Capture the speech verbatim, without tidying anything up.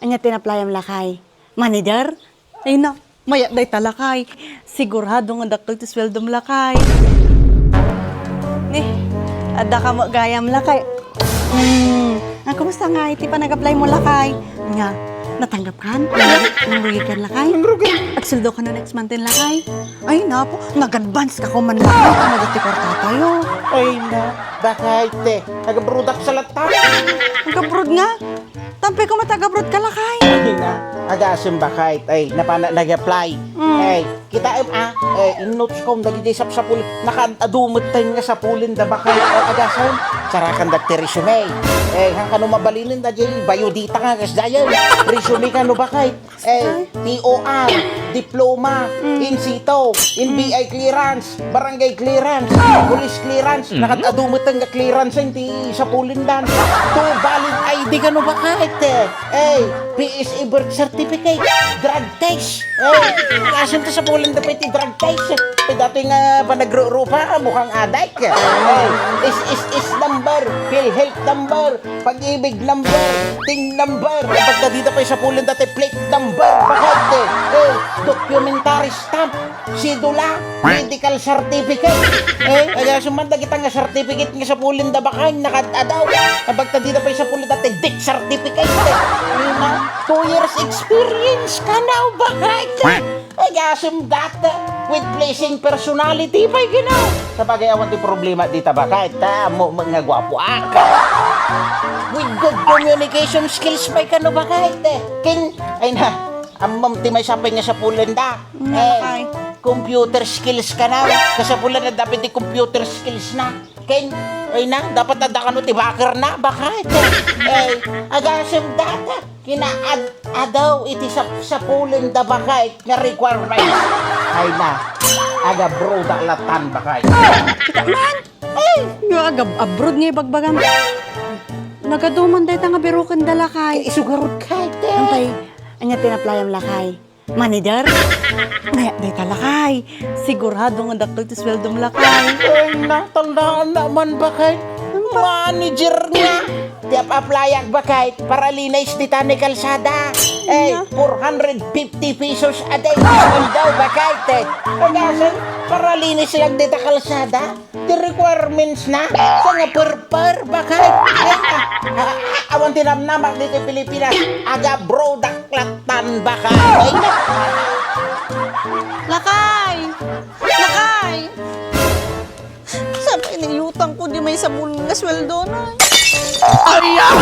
Ania ti in-apply-am, lakay? Manager? Ay na, mayat dayta, lakay. Sigurado nga dakkel ti suweldom, lakay. Ni, adda ka met gayam, lakay. Hmm, ah, kumusta ngay ti panag-apply mo, lakay? Nga, natanggap kan? Nangrugi kan, lakay? Nangrugi. Agsueldo kano next month, lakay? Ay, napo, nag-advance ka ko man, lakay. Ano ti kwarta tayo? Ay na, bakay te. Nag-abroad ak sa latta. Nag-abroad nga? Tampay ko matag-abroad ka, lakay. Ay na, agasem bakay. Ay, napana nag-apply. Mm. Ay, kitaem, ah, eh, in-notes ko, dagiti sapsapul, nakaad-adu metten nga sapulen da bakay. Ay, agasem, sarakan da ti resume. Eh, han kano mabalinen da, jay, biodata nga, kas dayan. Resume kano bakay. Eh, Ay. T O R, diploma, Mm. in situ, in Mm. B I clearance, barangay clearance, police clearance, Mm. nakaad-adu metten nga clearance, eh, ti sapulen dan. Two valid I D kano bakay, te. Eh, P S A birth certificate, drug test. Eh, kasunta sapulen da pay ti drug test. Eh, dati nga panagrurupa, mukhang adik. Eh, S S S number, PhilHealth number, Pag-ibig number, TIN number, pagka dita pay sapulen da ti plate number, bakay te, eh, documentary stamp, sidula, medical certificate. Eh, agasem man dagita nga certificate nga sapulen da bakay, nakaad-adaw. Pagka dita pay sapulen da ti death certificate, eh. Ina, two years experience kano, bakay te. Agasem data with pleasing personality pay kano. Sabagay, awan ti problema dita bakay. Ta, ammo met nga guapoak. With good communication skills pay kano bakay. Te, ken, ay na, ammom ti maysa pay nga sapulen da. Mm, Eh, bakay. Computer skills kano. Kasapulan na dapat ti computer skills na. Ken, ay na, dapat adda kano ti baker na, bakay. Eh, agasem data. Kinaad-adaw iti sap-, sapulen da bakay nga requirements. Ay na, agabroda latan bakay. Kita man? Ay, nga agab-, abroad nga ibagbagam. Nagaduman dayta nga biroken da lakay. Isugarot kay, te. Antay, ania ti in-apply-am lakay? Manager? Mayat dayta lakay. Sigurado nga dakkel ti suweldom lakay. Ay, natandaan na man bakay. Manager nga. Ti ap-applyak bakay, para linis dita ni kalsada. Eh, Iya. four hundred fifty pesos a day. Sueldo bakay, te. Pagasan, para linis lang dita kalsada. Ti requirements na, sa nga perper bakay. Ay, ah, ah, awan ti namnamak dito Pilipinas. Aga-brodak latan bakay. Ay, Lakay! Lakay! Saan pa iniyutang ko di may sabon nga sweldo na? Ay, ah!